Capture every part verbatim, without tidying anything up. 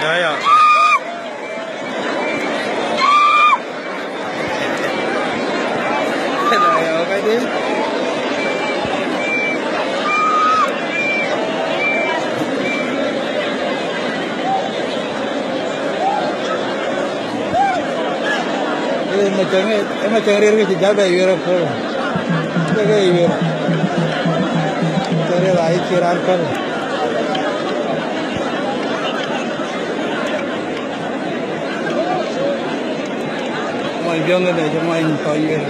Ya, ya. Ë macäŋ, ë macäŋ rëër ke cï jäl bɛ yuëër aköl. Ke ke yuëër. Ke rëër aa yï cï raan köl. Mony biɔŋ ënë cï mony kɔc yuëër.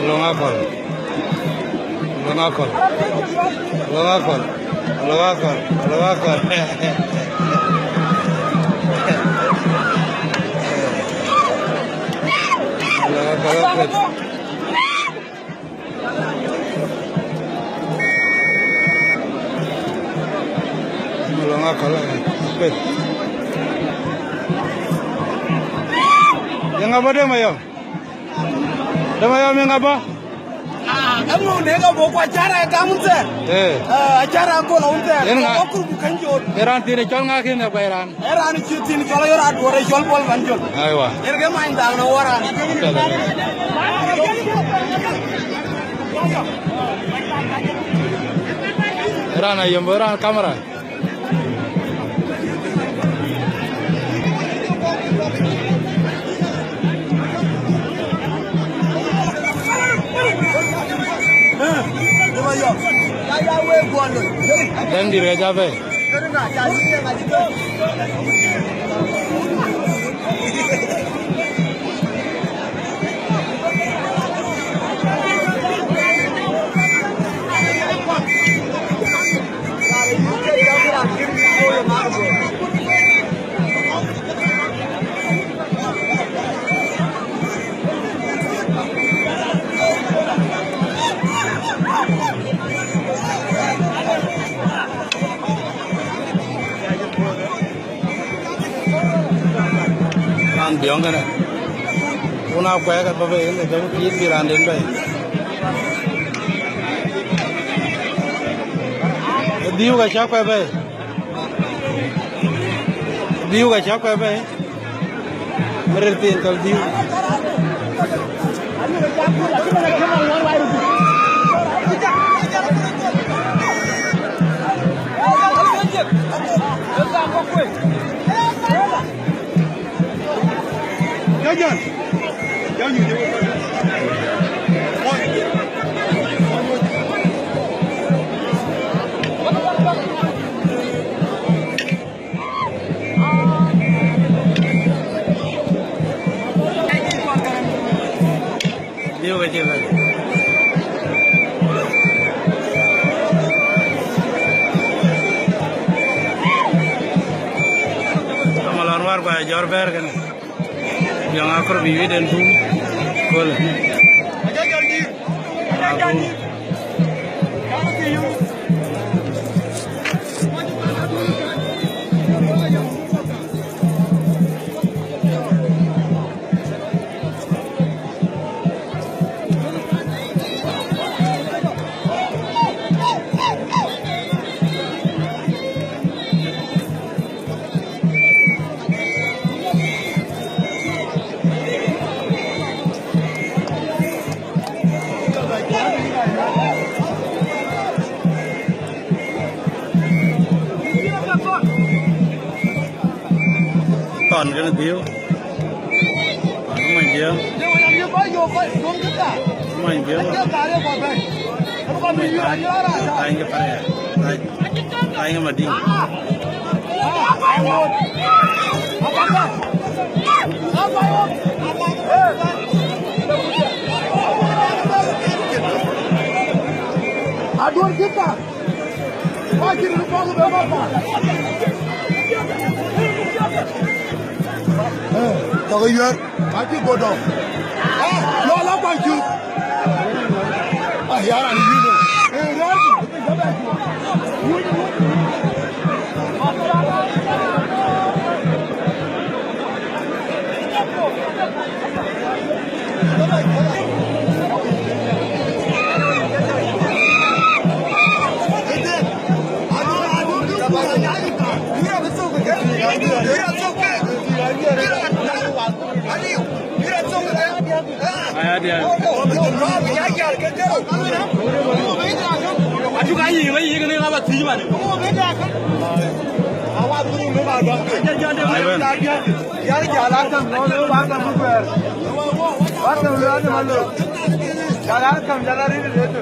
Löŋ aköl. Löŋ aköl. Löŋ aköl. Löŋ aköl. Löŋ aköl. Löŋ aköl aköl. Löŋ aköl aköl. Yeŋa bɔ̈ Deng Mayom? Deng Mayom yeŋa bɔ̈? Ah, kaŋö ne ka bɔ̈ ku acara ka wun thɛɛr? Eh. Ah, acara aköl wun thɛɛr. Yen ŋa? Ka bɔ̈ kur ku kany jɔt. Ë raan thiin ë cɔl ŋa kën ë guɛc raan? Ë raan cï thiin cɔl ayor aduɔ̈r ë cɔl Bol Banjul. Aiwa. Yen ke many dhal në wɔ raan. Ë raan ayom, ë raan kamera. Dɛŋ dït ke ca bɛ̈i. Raan biɔŋ kënë. Wun aa kuɛɛk abä bei, ënë dɔm tiit bï raanden bɛ̈i. Ë dhiu ka cä kuɛth bɛ̈i. Ë dhiu ka cä kuɛth bɛ̈i. Mërëër thiin thɔl dhiu. Diu ke cï bɛ̈n. Ama lɔn war kua jɔr bɛ̈ɛ̈r kënë. Jɔŋ akɔr bï wït en tum. Köl. Thɔn kënë dhiëëu. Thɔn ke mony dhiëëu. Mony dhiëëu. Thany ke Parea. Thany ke Madiŋ. Aduɔ̈r cï thar. Wacï röt bɔ̈ ke bɛ bɔ̈ thar. Ee, tɔ̈ ke yuɛ̈r. Acï go dɔm. Ah, lɔ la kuany cuk. Ah, ya raan yïn. Eh, raan. Aya diaal. Atuk ayi, ayi, kene ŋa ba thiëc man. Amen. Yar jal akam, no, no, ba kam kuɛɛr. Ba kam, yar jal akam, jal arit, arit.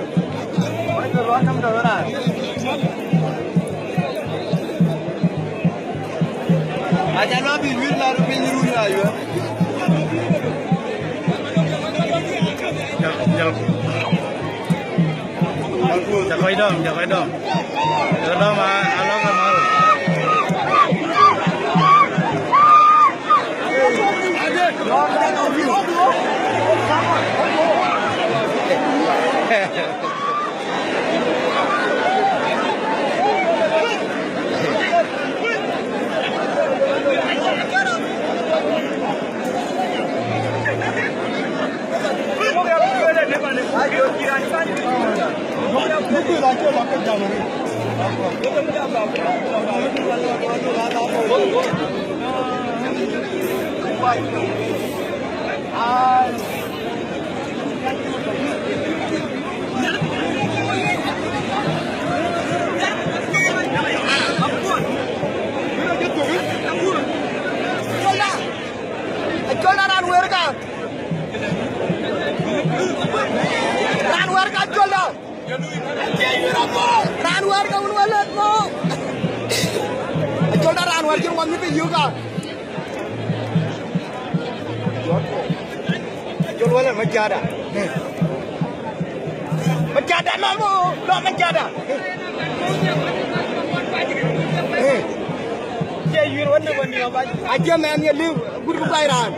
Ba kam, ba kam, jal arit. Acan wa bï wït la rupiny run la yuɛ̈. Jal, jal. Jal kɔc dɔm, jal kɔc dɔm. Jal dɔm a, a lɔ̈k a mal. Acolda, acolda raan wɛ̈ɛ̈r ka. Raan wɛ̈ɛ̈r ka acolda. Raan wɛ̈ɛ̈r ka wun wël lɛ̈t mɔ. Acolda raan wɛ̈ɛ̈r cïn ŋuɔm nyï piny yök ka. Jol wala ma jada. Ma jada, lɔ mo, lɔ ma jada. Je yur wani wani ba. Aje mɛn ye liu, gut ku bai ran.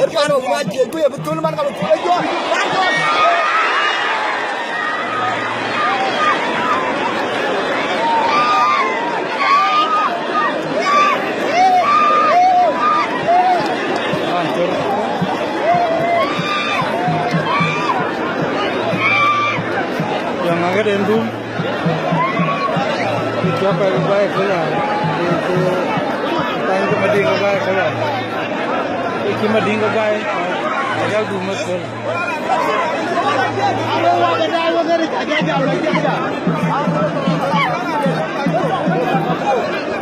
Er pan o ma je ku ye betul man ka betul jo. Yang agak dentu. Itu apa yang baik lah. Itu tanya ke mading ke baik lah. Itu mading ke baik. Agak dumet lah.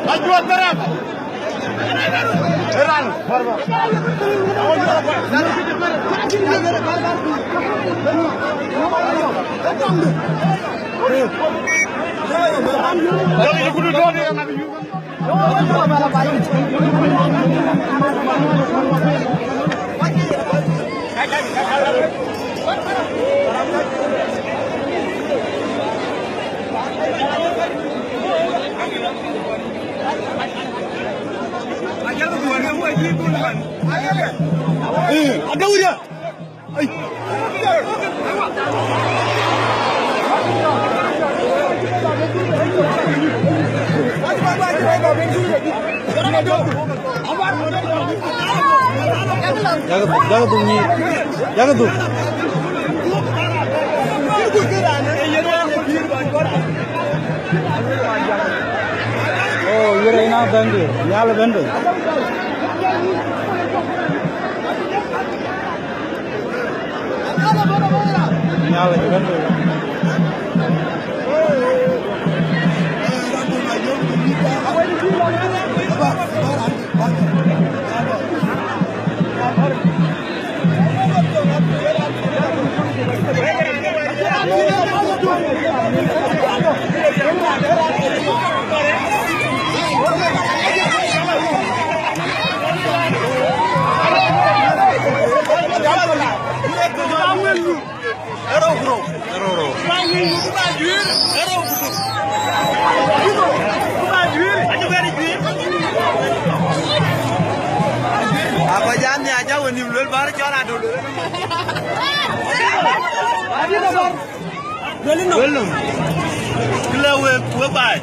Ajuat barang. Eh, ada udah. Ai. Jaga, jaga dum ni. Jaga dum. Oh, yere ina bende. Yala bende. Nhialic bende. Apa jam ya, jam ni lel bar chora do lel. Welcome. Kila we, we bai.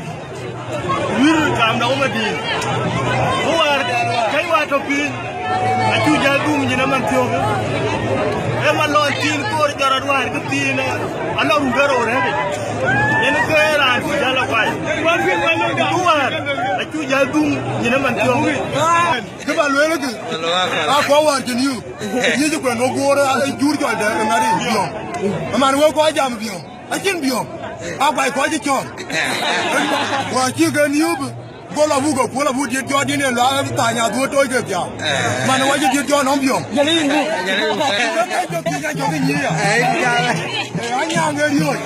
Wir kam da wuma di. Ku war, kai wa to piny. Acu jal dum nyina man thiok. E ma lon tin kor jara duar ke tin. Ala ru garo re. En ke ran ku jala kwai. Ku war, acu jal dum nyina man thiok. Ke ba luel ke. A ko war jin yu. Yi ji kwen no gor a jur jol de ngari biom. Man we ko jam biom. Acïn biöŋ. Aguai kɔc cï cɔɔr. Wa cï ke niöp. Go la buk ke kuöl abuk diet jɔt yen en la thaany adhuö toc ke piaau. Man wa cï diet jɔt nɔm biöŋ. Jɔt ke nyiëë ya. Anyaŋ ke riööc.